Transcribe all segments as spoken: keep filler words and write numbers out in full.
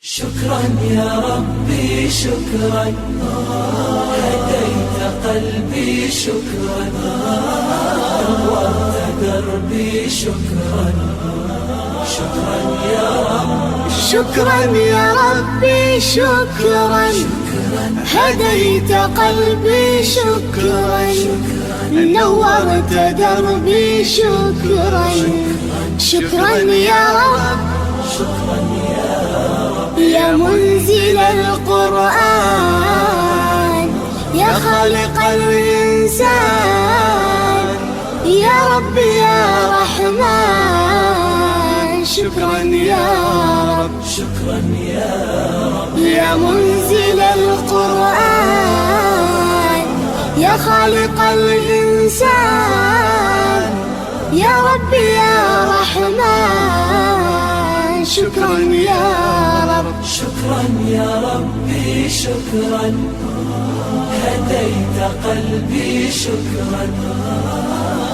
شكرا يا ربي، شكرا، هديت قلبي، شكرا، نورت دربي، شكرا، شكرا يا رب. شكرا يا ربي، شكرا، هديت قلبي، شكرا، نورت دربي، شكرا، شكرا يا رب. يا منزل القرآن، يا خالق الإنسان، يا رب يا رحمن، شكرا يا رب. شكرا يا رب. يا منزل القرآن، يا خالق الإنسان، يا رب يا رحمن، شكرا يا رب. شكرا يا ربي، شكرا، هديت قلبي، شكرا،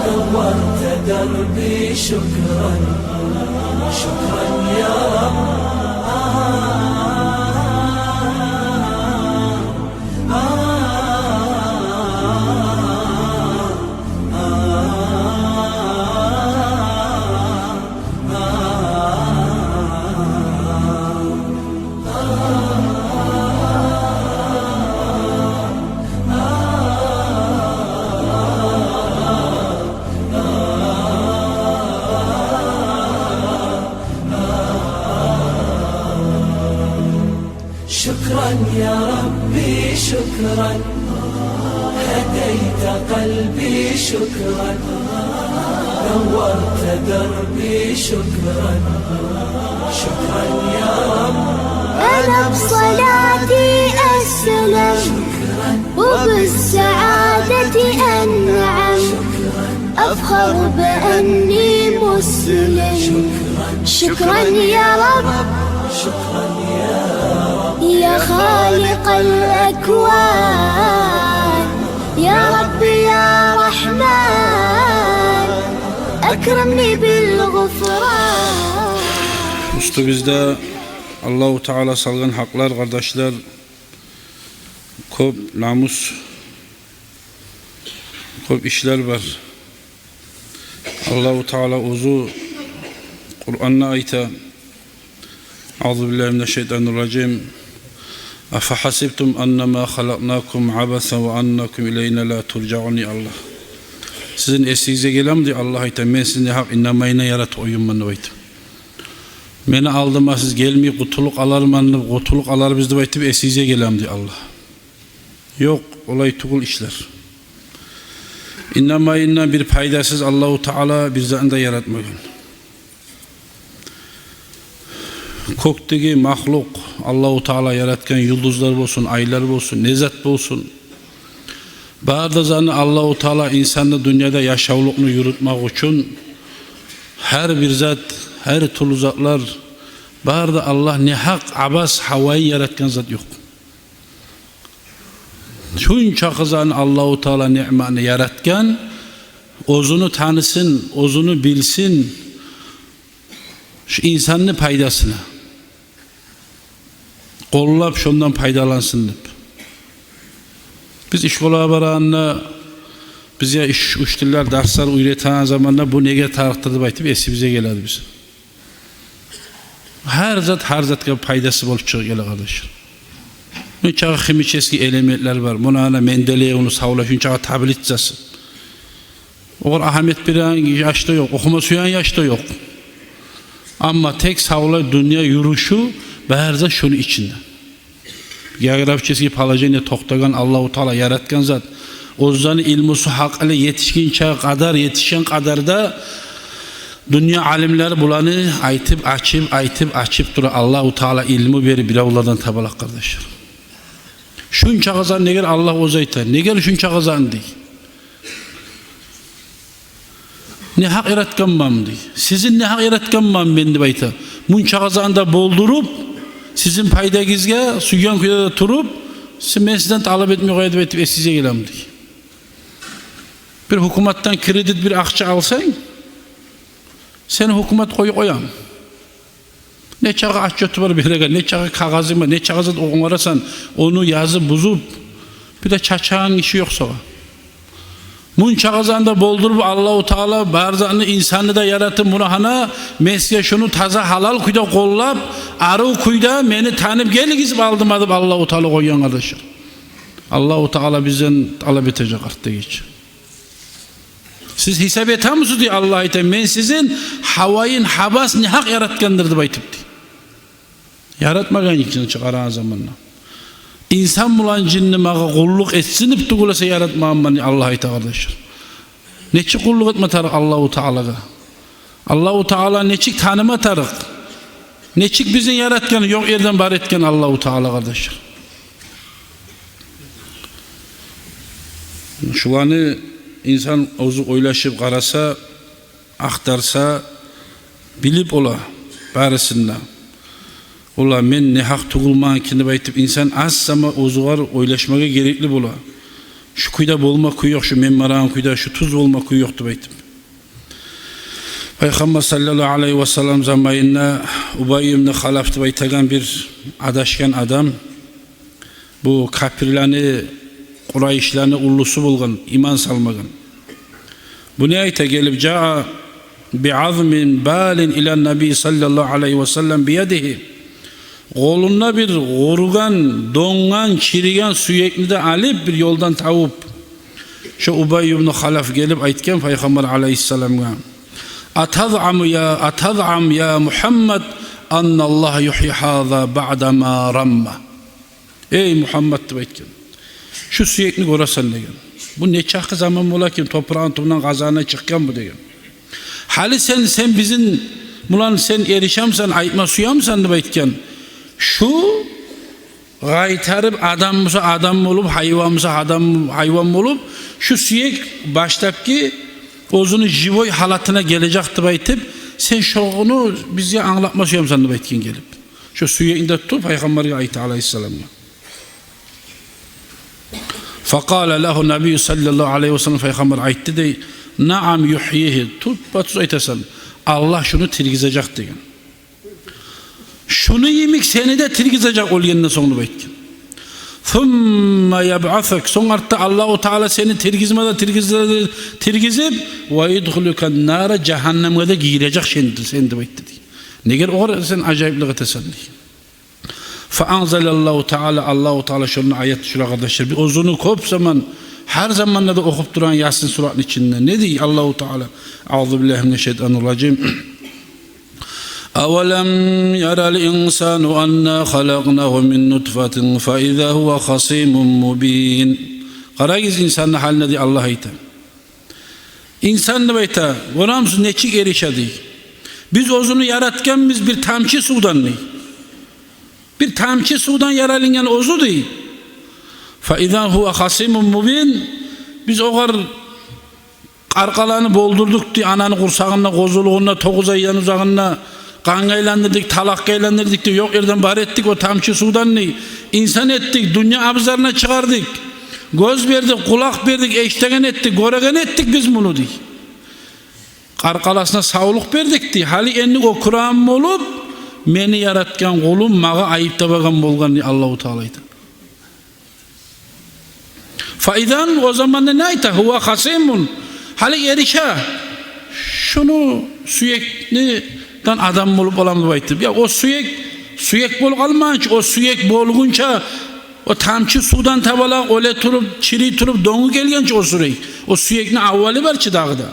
نورت دربي، شكرا، شكرا يا رب. شكرا يا ربي، شكرا، هديت قلبي، شكرا، نورت دربي، شكرا، شكرا يا رب. أنا بصلاتي أسلم، وبالسعادة أنعم، أفخر بأني مسلم. شكرا يا رب، يا خالق الأكوان، يا رب يا رحمن، أكرمني بالغفران. Уьстюбюзде Аллагьу Таала салгъан гьакълар, къардашлар, кёп намус, кёп ишлер бар. Аллагьу Таала оьзю Къуранда айта: أعوذ بالله من الشيطان الرجيم. أفحسبتم أنما خلقناكم عبثا وأنكم إلينا لا ترجعون, дей Аллагь. Сизин эсигизге гелеми, дей Аллагь, айта, мен сизин негьакъ иннамайына яратып къойгъанман деп айта. Мени алдыма сиз гелмей къутулуп къаларман деп, къутулуп къаларбыз деп айтып эсигизге гелеми, дей Аллагь. Ёкъ, олай тюгюл ишлер. Иннамайындан бир пайдасыз Аллагьу Таала бир затны да яратмагъан. Кёкдеги махлукъ, Аллагьу Таала яратгъан юлдузлар болсун, айлар болсун, не зат болсун, бары да затны Аллагьу Таала инсанны дюньяда яшавлукъну юрютмек учун, гьар бир зат, гьар тюрлю затлар, бары да Аллагь, негьакъ абас гьавайын яратгъан зат ёкъ. Шунчакъы затны Аллагьу Таала, ниъматны яратгъан, оьзюню танысын, оьзюню билсин, шу инсанны пайдасына къоллап, шондан пайдалансын деп. Биз ишколагъа барагъанда, бизге иш-, учительлер дарслар уьйретеген заманда, бу неге тарыкъдыр деп айтып эсибизге геледи бизин. Гьар зат гьар затгъа пайдасы болуп чыгъып геле, къардашлар. Мунчакъы химический элементлер бар. Муна, ана, Менделеевни савлай шунчакъы таблицасы. Огъар агьамият береген яш да ёкъ, охума сюеген яш да ёкъ. Амма тек савлай дюнья юрюшю, бары зат шону ичинде. Географический положение токътагъан, Аллагьу Таала яратгъан зат. Оьзлени илмусу, гьакъылы етишгинче къадар, етишген къадарда дюнья алимлери буланы айтып, ачып, айтып, ачып тура, Аллагьу Таала илму берип биревлерден табалакъ, къардашлар. Шунчакъы зат негер, Аллагь оьзю айта, негер шунчакъы затны, дей. Негьакъ яратгъанманмы, дей. Сизин негьакъ яратгъанманмы мен деп айта. Мунчакъы затны да болдуруп, сизин пайдагъызгъа, сюйген кюйде де туруп, сиз, мен сизден талап этмей къояй деп айтып эсигизге гелеми, дей. Бир гьукуматдан кредит, бир акъча алсанг, сени гьукумат къоюп къоямы? Нечакъы отчёту бар береген, нечакъы кагъазы бар, нечакъы зат онгарасан, ону язып, бузуп, бир де чачагъан гиши ёкъ сагъа. Мунча къазанда болдуруп, Аллагьу Таала бар затны, инсанны да яратып, муна гьана мен сизге шуну таза, гьалал кюйде къоллап, арив кюйде мени танып гелигиз алдыма деп Аллагьу Таала къойгъан, къардашлар. Аллагьу Таала бизден талап этежек артдагъыча. Сиз гьисап этемисиз, дей, Аллагь айта, мен сизин гьавайын, гьабас негьакъ яратгъандыр деп айтып, дей. Яратмагъан экен чи къарагъан заманда. Инсан булан жинни магъа къуллукъ этсин деп тюгюл эсе яратмагъанман, дей Аллагь айта, къардашлар. Нечик къуллукъ этме тарыкъ Аллагьу Таалагъа? Аллагьу Таала нечик таныма тарыкъ? Нечик бизин яратгъан, ёкъ ерден бар этген Аллагьу Таала, къардашлар? Шуланы инсан оьзю ойлашып къараса, ахтарса, билип бола барысын да. Ола, мен негьакъ тюгюлмен экен деп айтып, инсан аз сама оьзюгер ойлашмагъа герекли бола. Шу кюйде болма кюй ёкъ, шу мен барагъан кюйде, шу тюз болма кюй ёкъ деп айтып. Пайхаммар саллаллагьу алайгьи васаллам заманында Убай ибн Халаф деп айтагъан бир адашгъан адам, бу капирлени, къурайшланы уллусу болгъан, иман салмагъан. Бу не айта гелип, жаа би азмин балин илан наби саллаллагьу алайгьи васаллам биядигьи. Къолунда бир къуругъан, донгъан, чириген сюекни де алып, бир ёлдан табып, шо Убай ибн Халаф гелип айтгъан Пайхаммар алайгьиссаламгъа: «Атазъаму я, атазъаму я Мухаммад, анналлагьа юхьйи гьаза баъда ма рамма?» «Эй Мухаммад, – деп айтгъан, – шу сюекни гёресен, – деген. – Бу нечакъы заман бола экен топурагъын тюбюнден къазагъанда чыкъгъан бу, – деген. – Гьали сен, сен бизин булан сен эришемисен, айтма сюемисен?» – деп айтгъан. – Шу къайтарып адам буса адам болуп, гьайван буса адам, гьайван болуп, шу сюек баштапгъы оьзюню живой гьалатына гележек деп айтып, сен шону бизге англатма сюемисен, – деп айтгъан гелип. Шо сюекни де тутуп, Пайхаммаргъа айта, алайгьиссаламгъа. Факъала лагьу набий саллаллагьу алайгьи васаллам, Пайхаммар айтды дей: «Наам, юхьйигьи, туппа-тюз айтасан, Аллагь шуну тиргизежек», – деген. «Шуну йимик сени де тиргизежек оьлгенден сонг», – деп айтгъан. «Сумма ябъасук, сонг артда Аллагьу Таала сени тиргизме де тиргизе-, тиргизип, ва юдхилука ннара, жагьаннемге де гийирежек сени, сени», – деп айтды дей. «Неге огъар сен ажайыплыкъ этесен?» – дей. Фаанзалаллагьу Таала, Аллагьу Таала шонда аят тюшюре, къардашлар. Биз оьзюню кёп заман, гьар заманда да охуп турагъан Ясин суратны ичинде. Не дей Аллагьу Таала? Аузу биллагьи минашшайтанир ражим. Авалам ярал инсану анна халакънагьу мин нутфатин фаиза гьува хасимун мубин. Къарагъыз инсанны гьалына, дей, Аллагь айта. Инсан, деп айта, гёремисиз, нечик эрише, дей. Биз оьзюню яратгъанбыз бир тамчы сувдан, дей. Бир тамчы сувдан яралынгъан оьзю, дей. Фаиза гьува хасимун мубин. Биз огъар къаркъараны болдурдукъ, дей, ананы къурсагъында, къозулугъунда, тогъуз айдан узагъында. Къангъа айландырдыкъ, талакъгъа айландырдыкъ, дей, ёкъ ерден бар этдик о тамчы сувдан, дей. Инсан этдик, дюнья абзарына чыгъардыкъ. Гёз бердик, къулакъ бердик, эшитеген этдик, гёреген этдик биз муну, дей. Къаркъарасына савлукъ бердик, дей. Гьали энни оькюреген болуп, мени яратгъан къулум магъа айып табагъан болгъан, дей, Аллагьу Таала айта. Фаиза, о заманда не айта? Гьува хасимун. Гьали эрише. Шуну сюекден адам болуп боламы деп айтып. Я о сюек, сюек болуп къалмагъан чы, о сюек болгъунча, о тамчы сувдан табалакъ оьле туруп, чирий туруп, донгу гелген чи о сюек. О сюекни аввалы бар чы дагъы да.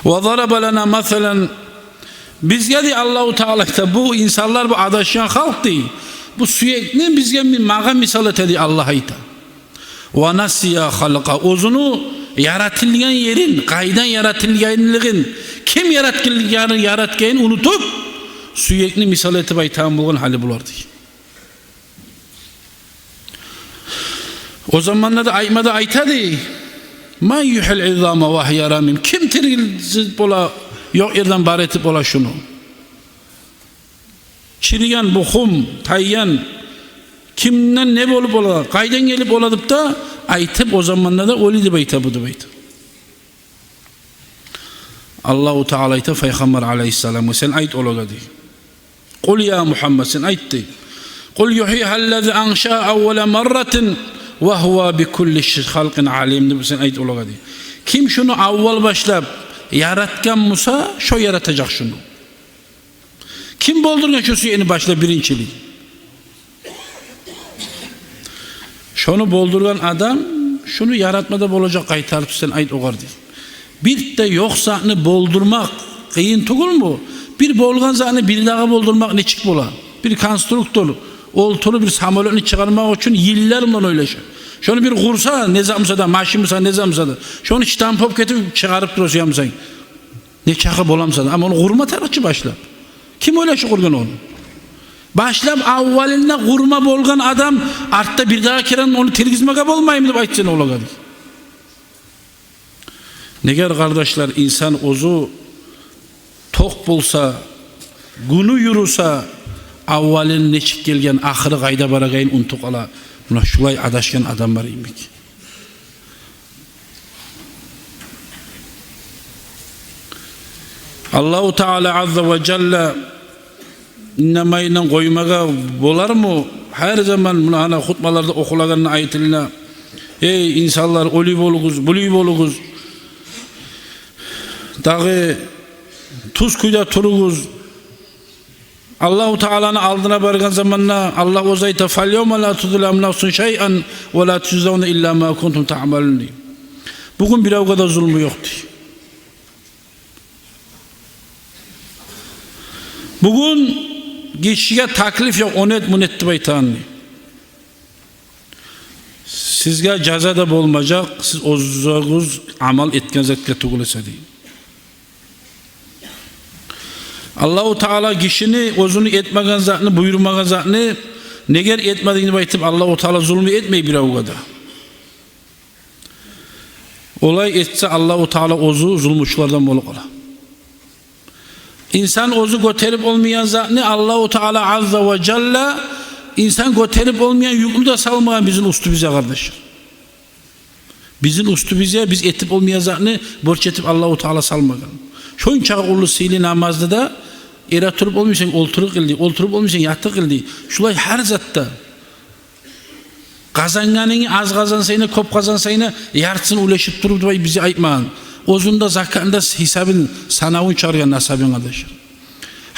Ва зараба лана масалан. Бизге, дей, Аллагьу Таала айта, бу инсанлар, бу адашгъан халкъ, дей, бу сюекни бизге, магъа мисал эте, дей, Аллагь айта. Ва насия халкъа. Оьзюню яратылгъан ерин, къайдан яратылгъанлыгъын, ким яратгъан, яратгъанын унутуп, сюекни мисал этип айтагъан болгъан гьали булар, дей. О заманда да айтма да айта, дей: «Ман юхьйил изама ва гьия рамим?» Ким тиргизип бола, ёкъ ерден бар этип бола шуну? Чириген, бухум, тайгъан, кимден не болуп бола, къайдан гелип бола деп де айтып, о заманда да оьле деп айта, бу деп айта. Аллагьу Таала айта Пайхаммар алайгьиссаламгъа: «Сен айт олагъа, – дей. – Къул, я Мугьаммад, сен айт, – дей. – Къул югьйигьа ллази аншаагьа аввала марратин ва гьува би кулли ш-, халкъин алим», – деп сен айт олагъа, – дей. – Ким шуну аввал башлап яратгъан буса, шо яратажакъ шуну. Ким болдургъан шо сюекни башлап биринчилей? Шону болдургъан адам шуну яратма да болажакъ къайтарып, сен айт огъар, – дей. – Бир де ёкъ затны болдурмакъ къыйын тюгюлмю? Бир болгъан затны бир дагъы болдурмакъ нечик бола? Бир конструктор олтуруп бир самолётну чыгъармакъ учун йыллар булан ойлаша. Шону бир къурса, не зат буса да, машин буса, не зат буса да, шону штамповка этип чыгъарып тура сюе бусанг. Нечакъы бола буса да, амма ону къурма тарыкъ чы башлап. Ким ойлашып къургъан ону? Башлап аввалында къурма болгъан адам артда бир дагъы керен ону тиргизмеге болмаймы деп айт сен олагъа, – дей. Негер, къардашлар, инсан оьзю токъ болса, гюню юрюсе, аввалын нечик гелген, ахыры къайда барагъанын унутуп къала. Муна шулай адашгъан адамлар йимик. Аллагьу Таала азза ва жалла иннемейинен къоймагъа болармы? Гьар заман муна гьана хутбаларда охулагъанда айтылына: «Эй инсанлар, олай болугъуз, булай болугъуз, дагъы тюз кюйде туругъуз». Аллагьу Тааланы алдына баргъан заманда Аллагь оьзю айта: «Фал явма ла тузламу нафсун шайъан ва ла тужзавна илла ма кунтум таъмалун», – дей. Бугюн биревге де зулму ёкъ, – дей. Бугюн гишиге таклиф ёкъ, ону эт, муну эт деп айтагъан, – дей. – Сизге жаза да болмажакъ, сиз оьзюгюз амал этген затгъа тюгюл эсе, – дей. Аллагьу Таала гишини оьзюню этмеген затны, буюрмагъан затны, негер этмединг деп айтып, Аллагьу Таала зулму этмей биревге де. Олай этсе, Аллагьу Таала оьзю зулмучулардан болуп къала. Инсан оьзю гётерип болмайгъан затны Аллагьу Таала азза ва жалла, инсан гётерип болмайгъан юкню де салмагъан бизин уьстюбюзге, къардашлар. Бизин уьстюбюзге биз этип болмайгъан затны борч этип Аллагьу Таала салмагъан. Шончакъы уллу сыйлы намазны да эретуруп болмайсан, олтуруп къыл дей, олтуруп болмайсан, ятып къыл дей. Шулай гьар затда. Къазангъанынгны аз къазансанг да, кёп къазансанг да, яртысын уьлешип туруп деп бизге айтмагъан. Оьзюню де закатын да, гьисабын, санавун чыгъаргъан насабын, къардашлар.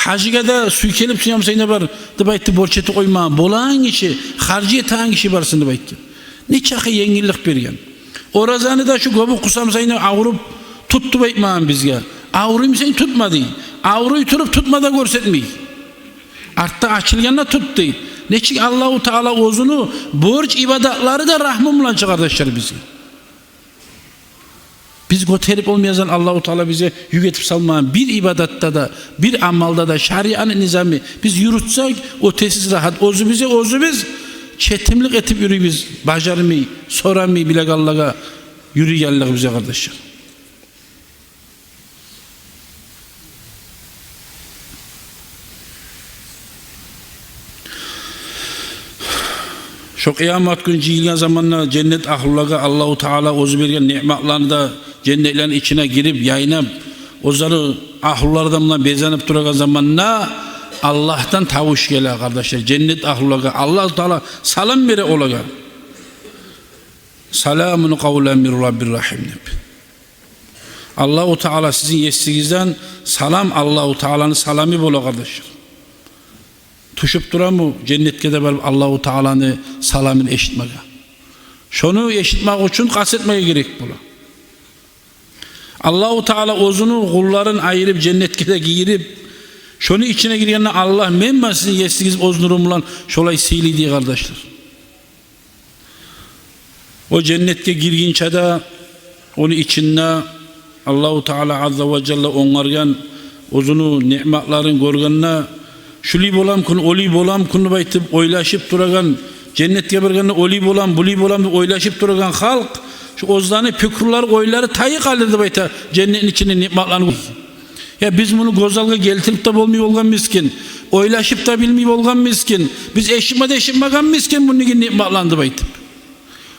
Гьажгъа да сюйкелип сюе бусанг да бар деп айтып борч этип къоймагъан. Болагъан гиши, харжы этеген гиши барсын деп айтгъан. Нечакъы енгиллик берген. Оразаны да шу гёбюк къуса бусанг да авруп тут деп айтмагъан бизге. Авруй бусанг тутма дей. Авруй туруп тутма да гёрсетмей. Артда ачылгъанда тут дей. Нечик Аллагьу Таала оьзюню борч ибадатлары да рагьму булан чыгъар, къардашлар, бизге. Биз гётерип болмайгъан затны Аллагьу Таала бизге юк этип салмагъан. Бир ибадатда да, бир амалда да шариатны низамы биз юрютсек, оьтесиз рагьат. Оьзюбюзге оьзюбюз четимлик этип юрюйбюз, бажармай, сорамай билегенлеге юрюйгенлигибизге, къардашлар. Шо къыямат гюн жыйылгъан заманда женнет агьлулагъа Аллагьу Таала оьзю берген ниъматланы да, женнетлени ичине гирип, яйнап, оьзлени агьлулары да булан безенип турагъан заманда Аллагьдан тавуш геле, къардашлар. Женнет агьлулагъа Аллагьу Таала салам бере олагъа. «Саламун къавлан мин Раббир рагьим», – деп. Аллагьу Таала, сизин есигизден салам, Аллагьу Тааланы саламы бола, къардашлар. Тюшюп турамы женнетге де барып Аллагьу Тааланы саламын эшитмеге? Шону эшитмек учун къаст этмеге герек бола. Аллагьу Таала оьзюню къулларын айырып, женнетге де гийирип, шону ичине гиргенде Аллагь: «Менмен сизин есигиз оьз нурум булан», – шолай сыйлы дей, къардашлар. О женнетге гиргинче де, ону ичинде Аллагьу Таала азза ва жалла онгаргъан оьзюню ниъматларын гёргенде, «Шулай боламы экен, олай боламы экен», – деп айтып ойлашып турагъан, женнетге баргъанда «Олай боламы, булай боламы», – деп ойлашып турагъан халкъ, шо оьзлени пикрулары, ойлары тайып къалыр деп айта, женнетни ичинде ниъматланы гёрюп. «Я, биз муну гёз алгъа гелтирип де болмай болгъанмыз экен, ойлашып да билмей болгъанмыз экен, биз эшитме де эшитмегенбиз экен муну ниъматланы», – деп айтып.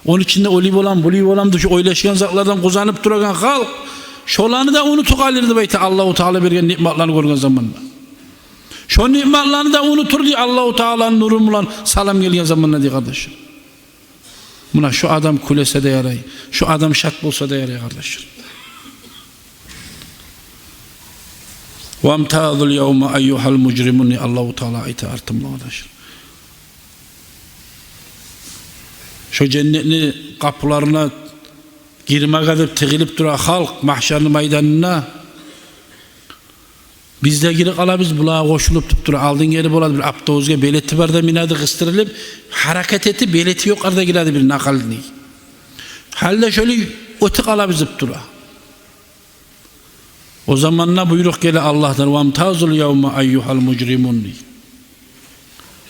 Ону ичинде «Олай боламы, булай боламы» деп шо ойлашгъан затлардан къуванып турагъан халкъ, Шоланы да унутуп къалыр деп айта, Аллагьу Таала берген ниъматланы гёрген заманда. Шо ниъматланы да унутур дей, Аллагьу Тааланы нуру булан салам гелген заманда дей, къардашлар. Муна шо адам кюлесе де ярай, шо адам шат болса да ярай, къардашлар. «Вамтазул явма айюгьал мужримун» дей Аллагьу Таала, айта артымда, къардашлар. Шо женнетни къапуларына гирмеге деп тыгъылып тура халкъ магьшарны майданына. Биз де гирип къалабыз, булагъа къошулуп туруп тура. Алдын гери болады, бир автобусгъа билети бар да минеди, къыстырылып, гьаракат этип, билети ёкъ арада гиреди бир накъалдыны. Гьали де шолай оьтюп къалабыз деп тура. О заманда буйрукъ геле Аллагьдан: «Вамтазул явма айюгьал мужримун» дей.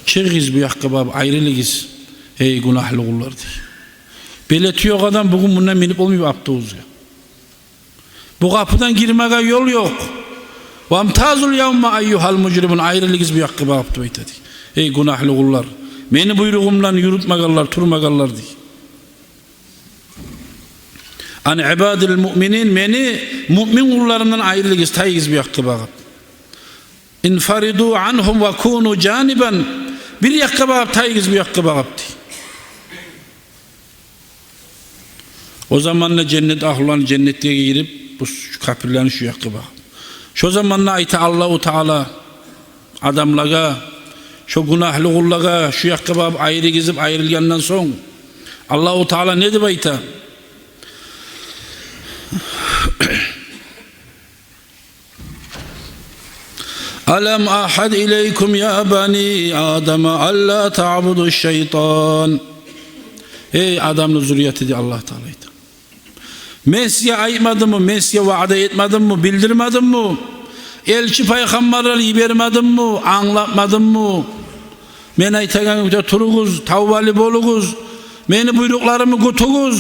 «Чыгъыгъыз бу якъгъа багъып, айрылыгъыз, эй гюнагьлы къуллар» дей. Билети ёкъ адам бугюн мундан минип болмай бу автобусгъа. Бу къапудан гирмеге ёл ёкъ. «Вамтазул явма айюгьал мужримун», айрылыгъыз бу якъгъа багъып деп айта дей. Эй гюнагьлы къуллар, мени буйругъумдан юрютмегенлер, турмагъанлар дей. «Ан ибадил муъминин», мени муъмин къулларымдан айрылыгъыз, тайыгъыз бу якъгъа багъып. «Инфариду ангьум ва куну жанибан», бир якъгъа багъып, тайыгъыз бу якъгъа багъып дей. О заманда женнет агьлуланы женнетге гийирип, бу ш-, капирлени шу якъгъа багъып. Шо заманда айта Аллагьу Таала адамлагъа, шо гюнагьлы къуллагъа, шу якъгъа багъып айрыгъыз деп айрылгъандан сонг, Аллагьу Таала не деп айта? «Алам агьад илайкум я бани Адама алла таъбуду шайтан». Эй адамны зуррияты дей Аллагь Таала айта. Мен сизге айтмадыммы, мен сизге ваъда этмедимми, билдирмедимми? Элчи пайхаммарлар йибермедимми, англатмадыммы? Мен айтагъан кюйде туругъуз, тавбалы болугъуз, мени буйрукъларымны кютюгюз.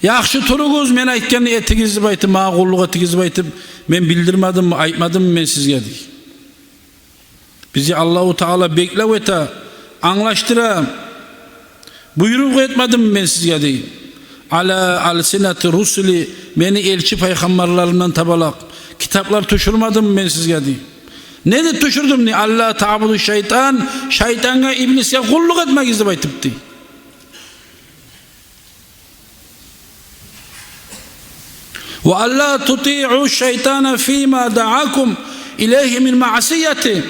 Яхшы туругъуз, мен айтгъанны этигиз деп айтып, магъа къуллукъ этигиз деп айтып, мен билдирмедимми, айтмадыммы мен сизге дей. Бизге Аллагьу Таала беклев эте, англашдыра. Буйрукъ этмедимми мен сизге дей. Ала алсинати русули, мени элчи пайхаммарларымдан табалакъ китаплар тюшюрмедимми мен сизге дей. Не деп тюшюрдюм дей? Алла таъбуду шайтан, шайтангъа, иблисге къуллукъ этмегиз деп айтып дей. Ва алла тутиъу шайтана фима даъакум илайгьи мин маъсияти.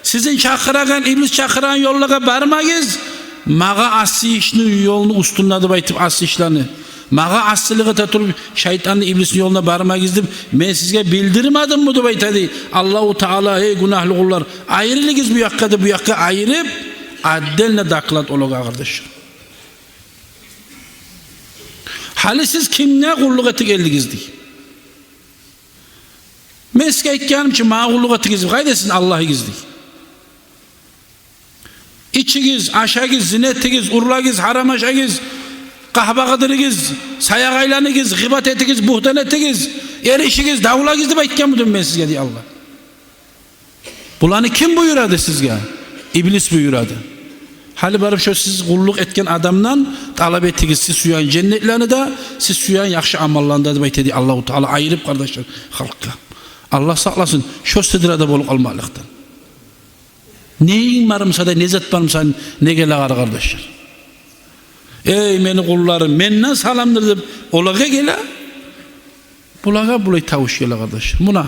Сизин чакъырагъан, иблис чакъырагъан ёллагъа бармагъыз, магъа асси ишни ёлуну уьстюнде деп айтып, асси ишлени. Магъа ассилик эте туруп, шайтанны, иблисни ёлуна бармагъыз деп мен сизге билдирмедимми деп айта дей Аллагьу Таала. Эй гюнагьлы къуллар, айрылыгъыз бу якъгъа деп, бу якъгъа айырып, отдельно доклад олагъа, къардашлар. Гьали сиз кимге къуллукъ этип гелдигиз дей. Мен сизге айтгъанымча магъа къуллукъ этигиз деп, къайда сизин Аллагьыгъыз дей. Ичигиз, ашагъыз, зина этигиз, урлагъыз, гьарам ашагъыз, къагьба къыдырыгъыз, саякъ айланыгъыз, гъыйбат этигиз, бугьтан этигиз, эришигиз, давлагъыз деп айтгъанмыдым мен сизге дей Аллагь. Буланы ким буюрады сизге? Иблис буюрады. Гьали барып шо сиз къуллукъ этген адамдан талап этигиз сиз сюеген женнетлени де, сиз сюеген яхшы амалланы да деп айта дей Аллагьу Таала, айырып, къардашлар, халкъгъа. Аллагь сакъласын шо сыдрада болуп къалмакълыкъдан. Неинг бар буса да, не зат бар буса, неге лагъар, къардашлар? Эй мени къулларым, менден саламдыр деп олагъа геле, булагъа булай тавуш геле, къардашлар. Муна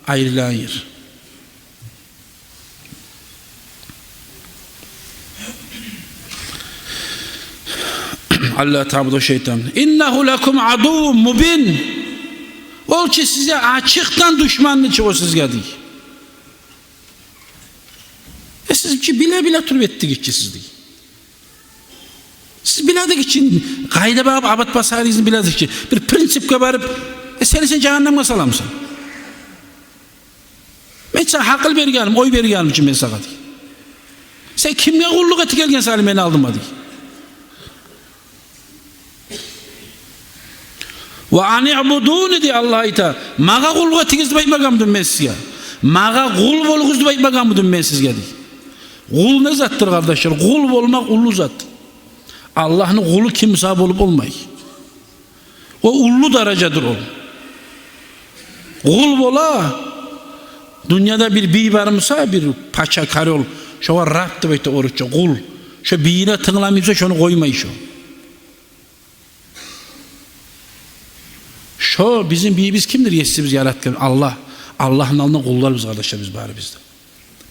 айрылагъан ер. Алла таъбуду шайтан. Иннагьу лакум адуввун мубин. Ол чу сизге ачыкъдан душманды чу о сизге дей. Э, сиз чи биле-биле туруп этдигиз чи сиз дей. Сиз биледигиз чи, къайда багъып абат басарыгъызны биледигиз чи. Бир принципге барып, э, сени сен жагьаннемге саламысан? Мен сагъа гьакъыл бергеним, ой бергеним чи мен сагъа дей. Сен кимге къуллукъ этип гелгенсен гьали мени алдыма дей. Ва аниъбудуни дей Аллагь айта. Магъа къуллукъ этигиз деп айтмагъанмыдым мен сизге? Магъа къул болугъуз деп айтмагъанмыдым мен сизге дей. Къул не затдыр, къардашлар? Къул болмакъ уллу зат. Аллагьны къулу ким буса болуп болмай. О уллу даражадыр ол. Къул бола. Дюньяда бир бий бар буса, бир пача, король, шогъар раб деп айта орусча, къул. Шо бийине тынгламай буса, шону къоймай шо. Шо бизин бийибиз кимдир? Есибиз, яратгъан Аллагь. Аллагьны алдында къуллар биз, къардашлар, биз барыбыз да.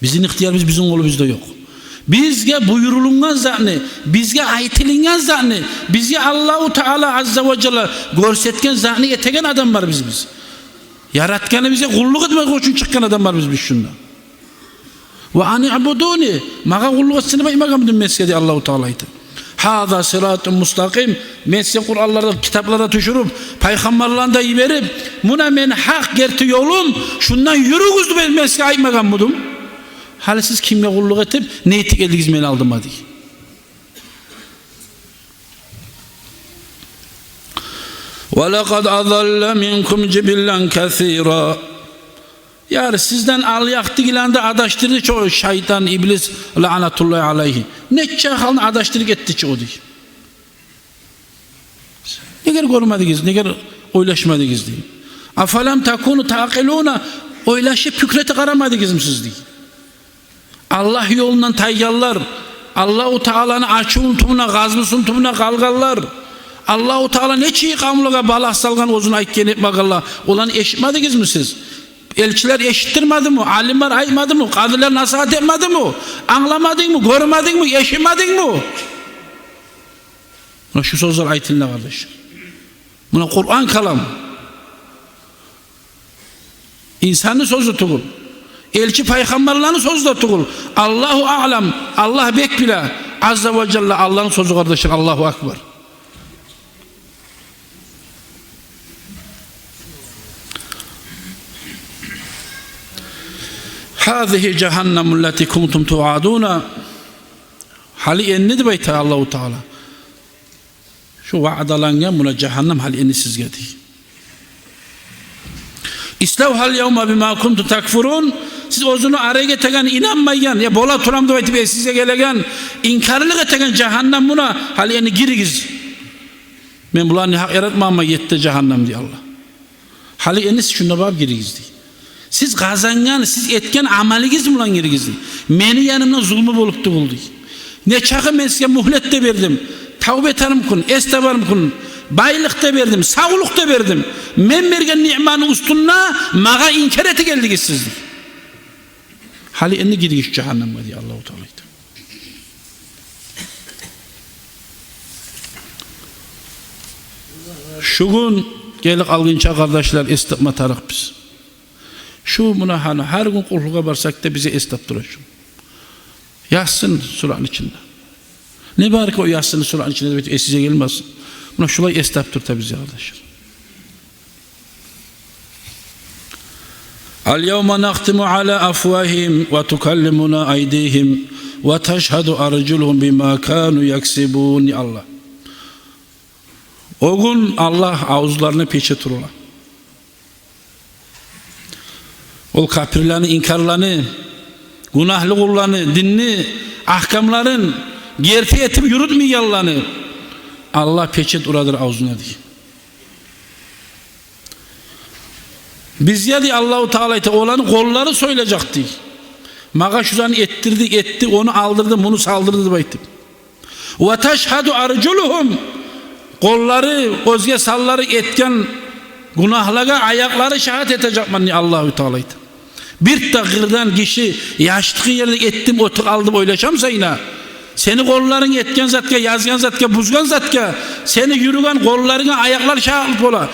Бизин ихтиярыбыз бизин къолубузда ёкъ. Бизге буюрулунгъан затны, бизге айтылынгъан затны, бизге Аллагьу Таала азза ва жалла гёрсетген затны этеген адамлар биз, биз. Яратгъаныбызгъа къуллукъ этмек учун чыкъгъан адамлар биз, биз шунда. «Ва ани абудуни», магъа къуллукъ этсин деп айтмагъанмыдым мен сизге, дей Аллагьу Таала, айта. «Гьаза сиратун мустакъим». Мен сизге Къуранларда, китапларда тюшюрюп, пайхаммарланы да йиберип, муна мени гьакъ, герти ёлум, шундан юрюгюз деп мен сизге айтмагъанмыдым? Гьали сиз кимге къуллукъ этип, не этип гелдигиз мени алдыма, дей. «Ва лакъад адалла минкум жибиллан касира». Яр, сизден алъякъдагъыланы да адашдырды чы о шайтан, иблис, лаънатуллагьи алайгьи. Нече халкъны адашдырып гетди чы о, дей. Негер гёрмедигиз, негер ойлашмадыгъыз, дей. «Афалам такуну таъкъилуна», ойлашып, пикир этип къарамадыгъызмы сиз, дей. Аллагь ёлундан тайгъанлар, Аллагьу Тааланы ачувун тюбюне, гъазабын тюбюне къалгъанлар, Аллагьу Таала нече къавумлагъа балагь салгъан, оьзюню айтгъанын этмегенлер, оланы эшитмедигизми сиз? Элчилер эшитдирмедими? Алимлер айтмадымы? Къадилер насигьат этмедими? Англамадынгмы? Гёрмедингми? Эшитмедингми? Муна шу сёзлер айтылына, къардаш. Муна Къуран калам. Инсанны сёзю тюгюл. Элчи пайхаммарланы сёзю де тюгюл. Аллагьу аълам, Аллагь бек биле. Азза ва жалла Аллагьны сёзю, къардашлар. Аллагьу акбар. «Гьазигьи жагьаннаму ллати кунтум туъадуна». Гьали энни, деп айта Аллагьу Таала, шу ваъдалангъан муна жагьаннам гьали энни сизге, дей. «Иславгьал явма бима кунтум такфурун». Сиз оьзюню арек этеген, инанмайгъан, я бола турам деп айтып эсигизге гелеген, инкарлыкъ этеген жагьаннам муна, гьали энни гиригиз. Мен буланы гьакъ яратмагъанман, етти жагьаннам, дей Аллагь. Гьали энни сиз шунда барып гиригиз, дей. Сиз къазангъан, сиз этген амалыгъыз булан гиригиз, дей. Мени янымдан зулму болуп тюгюл, дей. Нечакъы мен сизге мюгьлет де бердим. Тавба этер мюмкюн, эс табар мюмкюн. Байлыкъ да бердим, савлукъ да бердим. Мен берген ниъматны уьстюнде магъа инкар этип гелдигиз сиз, дей. Гьали энни гиригиз жагьаннамгъа, дей Аллагьу Таала, айта. Шу гюн гелип къалгъынча, къардашлар, эс тапма тарыкъбыз. Шу муна гьана гьар гюн къуллукъгъа барсакъ да, бизге эс таптыра шу. Ясин сураны ичинде. Не бар экен о Ясин сураны ичинде деп эсигизге гелмесин. Муна шулай эс таптырта бизге, къардашлар. «Ал явма нахтиму аля афвагьигьим ва тукаллимуна айдигьим ва ташгьаду аржулугьум бима кану яксибун». Аллагь. О гюн Аллагь авзларына печать ура. Ол капирлени, инкарланы, гюнагьлы къулланы, динни агькамларын герти этип юрютмейгенлени Аллагь печать урадыр авзуна, дей. Бизге, дей Аллагьу Таала, айта, оланы къоллары сёйлежек, дей. Магъа шу затны этдирди, этди, ону алдырды, муну салдырды деп айтып. «Ва ташгьаду аржулугьум». Къоллары, оьзге санлары этген гюнагьлагъа аякълары шагьат этежекмен, дей Аллагьу Таала, айта. Бир де къырдан гиши яшдыкъ ерде этдим, оьтюп алдым ойлашамысан, сени къолларынг этген затгъа, язгъан затгъа, бузгъан затгъа сени юрюген къолларынга аякълар шагьатлыкъ бола.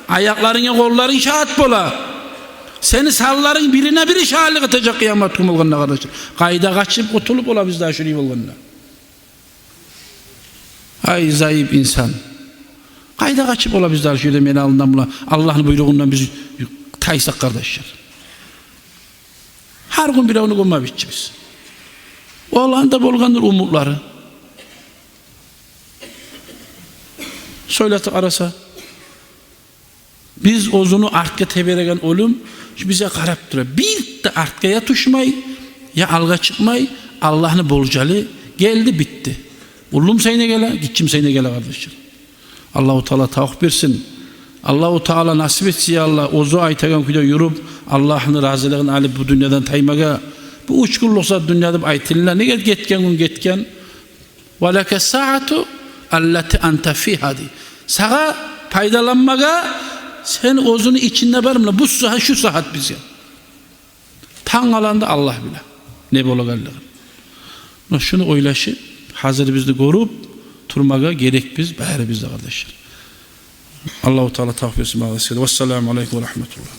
Аякъларынга къолларынг шагьат бола. Сени санларынг бирине бири шагьатлыкъ этежек къыямат гюн болгъанда, къардашлар. Къайда къачып къутулуп болабыз дагъы шулай болгъанда? Ай, зайып инсан. Къайда къачып болабыз дагъы шу ерде, мени алдымдан, муна Аллагьны буйругъундан биз тайсакъ, къардашлар? Гьар гюн биревню гёмебиз чи биз. Оланы да болгъандыр умутлары. Сёйлетип къараса, биз оьзюню артгъа тебереген оьлюм шу бизге къарап тура. Бир де артгъа я тюшмей, я алгъа чыкъмай, Аллагьны болжалы гелди, битди. Уллумсайна геле, гиччимсайна геле, къардашлар. Аллагьу Таала тавпикъ берсин. Аллагьу Таала насип этсин, я Аллагь, оьзю айтагъан кюйде юрюп, Аллагьны разилигин алып, бу дюньядан таймагъа. Бу уьч гюнлюк зат дюнья деп айтылына. Неге гетген гюн гетген? «Ва лака саату аллати анта фигьа», — дей. Сагъа пайдаланмагъа сен оьзюню ичинде бар, муна бу сагьат, шу сагьат бизге. Танг аланда Аллагь биле не болагъанлыгъын. Муна шуну ойлашып, гьазирибизни гёрюп турмагъа герекбиз барибиз де, къардашлар. Аллагьу Таала тавфикъ берсин, магъа сизге де. Вассаламу алейкум ва рагьматуллагь.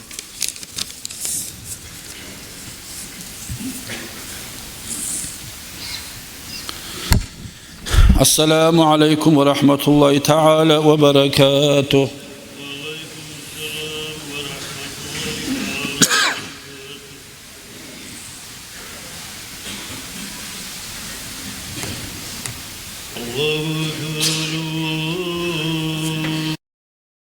Ассаламу алейкум ва рагьматуллагьи таала ва баракатугь. Аллагьу